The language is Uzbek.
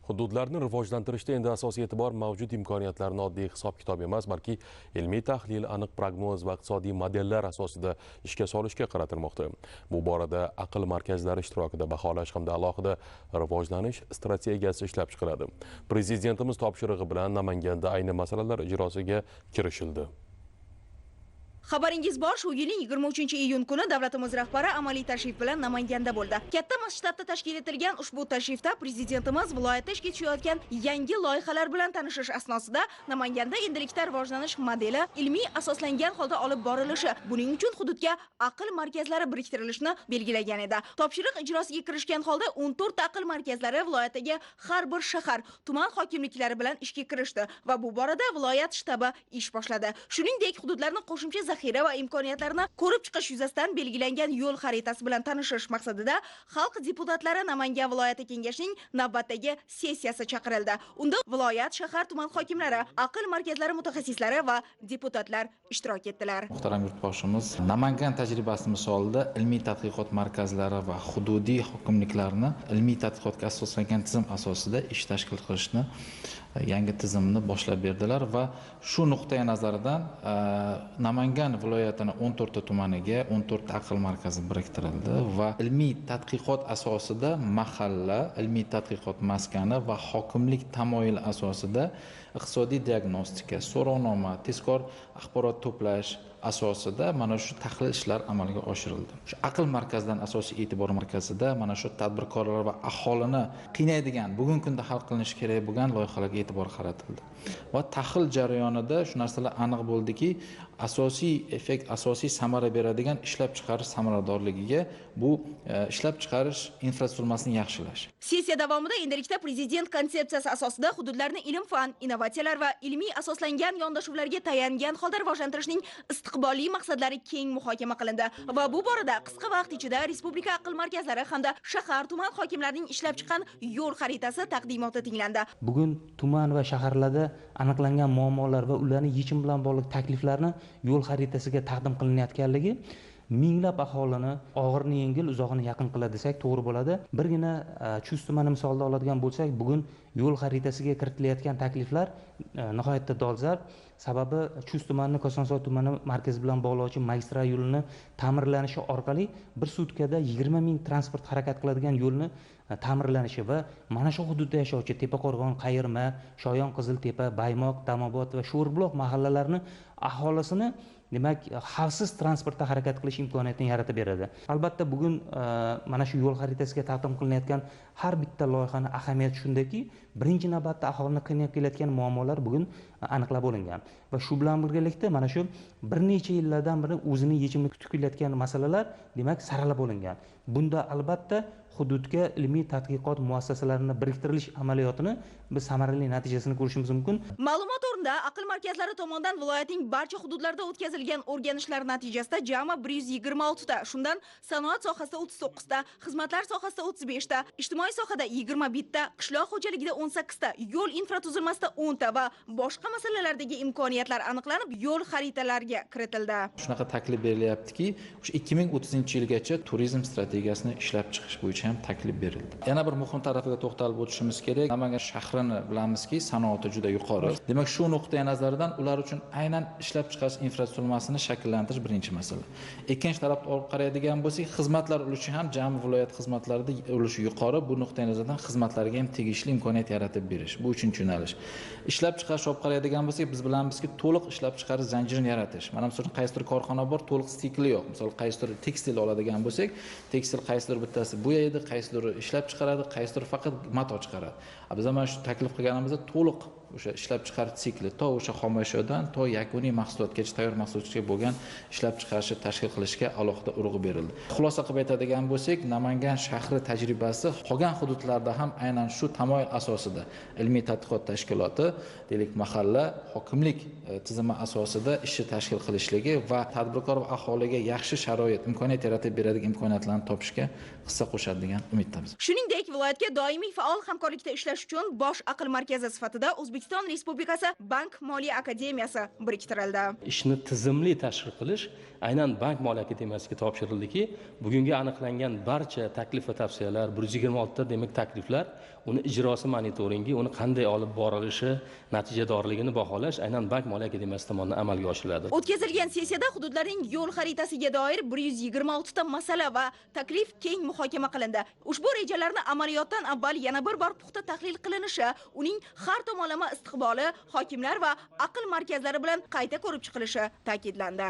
Hududlarni rivojlantirishda endi asosiy e'tibor mavjud imkoniyatlarni oddiy hisob-kitob emas, balki ilmiy tahlil, aniq prognoz va iqtisodiy modellar asosida ishga solishga qaratilmoqda. Bu borada aql markazlari ishtirokida baholash hamda alohida rivojlanish strategiyasi ishlab chiqiladi. Prezidentimiz topshirig'i bilan Namanganda ayni masalalar ijrosiga kirishildi. Xabaringiz bor, shu yilning 23-iyun kuni davlatimiz rahbari amaliy tashrif bilan Namanganda bo'ldi. Katta masshtabda tashkil etilgan ushbu tashrifda prezidentimiz viloyatda ishga tushayotgan yangi loyihalar bilan tanishish asnosida Namanganda endilikda rivojlanish modeli ilmiy asoslangan holda olib borilishi, buning uchun hududga aql markazlari biriktirilishini belgilagan edi. Topshiriq ijrosiga kirishgan holda 14 aql markazlari viloyatdagi har bir shahar, tuman hokimliklari bilan ishga kirishdi va bu borada viloyat shtabi ish boshladi. Shuningdek, hududlarni qo'shimcha zaxira va imkoniyatlarni ko'rib chiqish yuzasidan belgilangan yo'l xaritasi bilan tanishish maqsadida xalq deputatlari Namangan viloyati kengashining navbatdagi sessiyasi chaqirildi. Unda viloyat, shahar, tuman hokimlari, aql markazlari mutaxassislari va deputatlar ishtirok etdilar. Muhtaram yurtboshimiz Namangan tajribasi misolida ilmiy tadqiqot markazlari va hududiy hokimliklarni ilmiy tadqiqotga asoslangan tizim asosida ish tashkil qilishni yangi tizimni boshlab berdilar va shu nuqtai nazardan Namangan viloyatini 14 ta tumaniga 14 ta aql markazi biriktirildi va ilmiy tadqiqot asosida mahalla, ilmiy tadqiqot maskani va hokimlik tamoyili asosida iqtisodiy diagnostika, so'rovnoma, tezkor axborot to'plash asosida mana shu tahlil ishlar amalga oshirildi. Shu aql markazidan asosiy e'tibor markazida mana shu tadbirkorlar va aholini qiynaydigan, bugungi kunda hal qilinishi kerak bo'lgan loyihalarga e'tibor qaratildi. Va tahlil jarayonida shu narsalar aniq bo'ldiki, asosiy effekt, asosiy samara beradigan ishlab chiqarish samaradorligiga bu ishlab chiqarish infratuzilmasini yaxshilash. Sessiya davomida endilikda prezident konsepsiyasi asosida hududlarni ilm-fan, innovatsiyalar va ilmiy asoslangan yondashuvlarga tayangan holda rivojlantirishning istiqbolli maqsadlari keng muhokama qilindi va bu borada qisqa vaqt ichida respublika aql markazlari hamda shahar, tuman hokimlarining ishlab chiqqan yo'l xaritasi taqdimoti tinglandi. Bugun tuman va shaharlarda aniqlangan muammolar va ularning yechim bilan bog'liq takliflarni yo'l xaritasiga taqdim qilinayotganligi minglab aholini og'irni yengil, uzog'ini yaqin qiladi desak to'g'ri bo'ladi. Birgina Chust tumani misolida oladigan bo'lsak, bugun yo'l xaritasiga kiritilayotgan takliflar nihoyatda dolzarb. Sababi Chust tumanini Kosonsoy tumani markazi bilan bog'lovchi magistral yo'lini ta'mirlanishi orqali bir sutkada 20 ming transport harakat qiladigan yo'lni ta'mirlanishi va mana shu hududda yashovchi Tepaqo'rg'on, Qayirma, Shoyon, Qiziltepa, Baymoq, Damobod va Sho'rbuloq mahallalarini aholisini demak xavfsiz transportda harakat qilish imkoniyatini yaratib beradi. Albatta bugun mana shu yo'l xaritasiga taqdim qilinayotgan har bitta loyihani ahamiyati shundaki, birinchi navbatda aholini qiynab kelayotgan muammolar bugun aniqlab olingan va shu bilan birgalikda mana shu bir necha yillardan beri o'zini yechimini kutib kelayotgan masalalar demak saralab olingan. Bunda albatta hududga ilmiy tadqiqot muassasalarini biriktirilish amaliyotini biz samarali natijasini ko'rishimiz mumkin. Ma'lumot o'rnida aql markazlari tomonidan viloyatning barcha hududlarida o'tkazilgan o'rganishlar natijasida jami 126 ta, shundan sanoat sohasida 39 ta, xizmatlar sohasida 35 ta, ijtimoiy sohada 21 ta, qishloq xo'jaligida 18 ta, yo'l infratuzilmasida 10 ta va boshqa masalalardagi imkoniyatlar aniqlanib, yo'l xaritalariga kiritildi. Shunaqa taklif berilyaptiki, o'sha 2030-yilgacha turizm strategiyasini ishlab chiqish bo'yicha ham taklif berildi. Yana bir muhim tarafiga to'xtalib o'tishimiz kerak. Namangan shahrini bilamizki, sanoati juda yuqori. Demak, shu nuqtai nazardan ular uchun aynan ishlab chiqarish infratuzilmasini shakllantirish birinchi masala. Ikkinchi tarafdan olib qaraydigan bo'lsak, xizmatlar ulushi ham jami viloyat xizmatlarida ulushi yuqori. Bu nuqtai nazardan xizmatlarga ham tegishli imkoniyat yaratib berish. Bu uchinchi yo'nalish. Ishlab chiqarish olib qaraydigan bo'lsak, biz bilamizki, to'liq ishlab chiqarish zanjirini yaratish. Mana masalan, qaysidir korxona bor, to'liq sikli yo'q. Misol qaysidir tekstil oladigan bo'lsak, tekstil qaysidir bittasi bo'yaydi, qaysidir ishlab chiqaradi, qaysidir faqat mato chiqaradi. Biz mana shu taklif qilganimizda to'liq o'sha ishlab chiqarish sikli to o'sha xomashyodan to yakuniy mahsulotgacha, tayyor mahsulotgacha bo'lgan ishlab chiqarishni tashkil qilishga alohida urg'u berildi. Xulosa qilib aytadigan bo'lsak, Namangan shahri tajribasi qolgan hududlarda ham aynan shu tamoyil asosida ilmiy tadqiqot tashkiloti, deylik mahalla, hokimlik tizimi asosida ishni tashkil qilishligi va tadbirkor va aholiga yaxshi sharoit, imkoniyat yaratib beradigan imkoniyatlarni topishga hissa qo'shadi degan umiddamiz. Shuningdek, viloyatga doimiy faol hamkorlikda ishlash uchun bosh aql markazi sifatida O'zbekiston Respublikasi Bank Moliya Akademiyasi biriktirildi. Ishni tizimli tashkil qilish aynan Bank Moliya Akademiyasiga topshirildiki, bugungi aniqlangan barcha taklif va tavsiyalar 126 ta demak takliflar uni ijrosi monitoringi, uni qanday olib borilishi, natijadorligini baholash aynan Bank moliya akademiyasi tomonidan amalga oshiriladi. O'tkazilgan sessiyada hududlarning yo'l xaritasiga doir 126 ta masala va taklif keng muhokama qilindi. Ushbu rejalarni amaliyotdan avval yana bir bor puxta tahlil qilinishi, uning har tomonlama istiqboli hokimlar va aql markazlari bilan qayta ko'rib chiqilishi ta'kidlandi.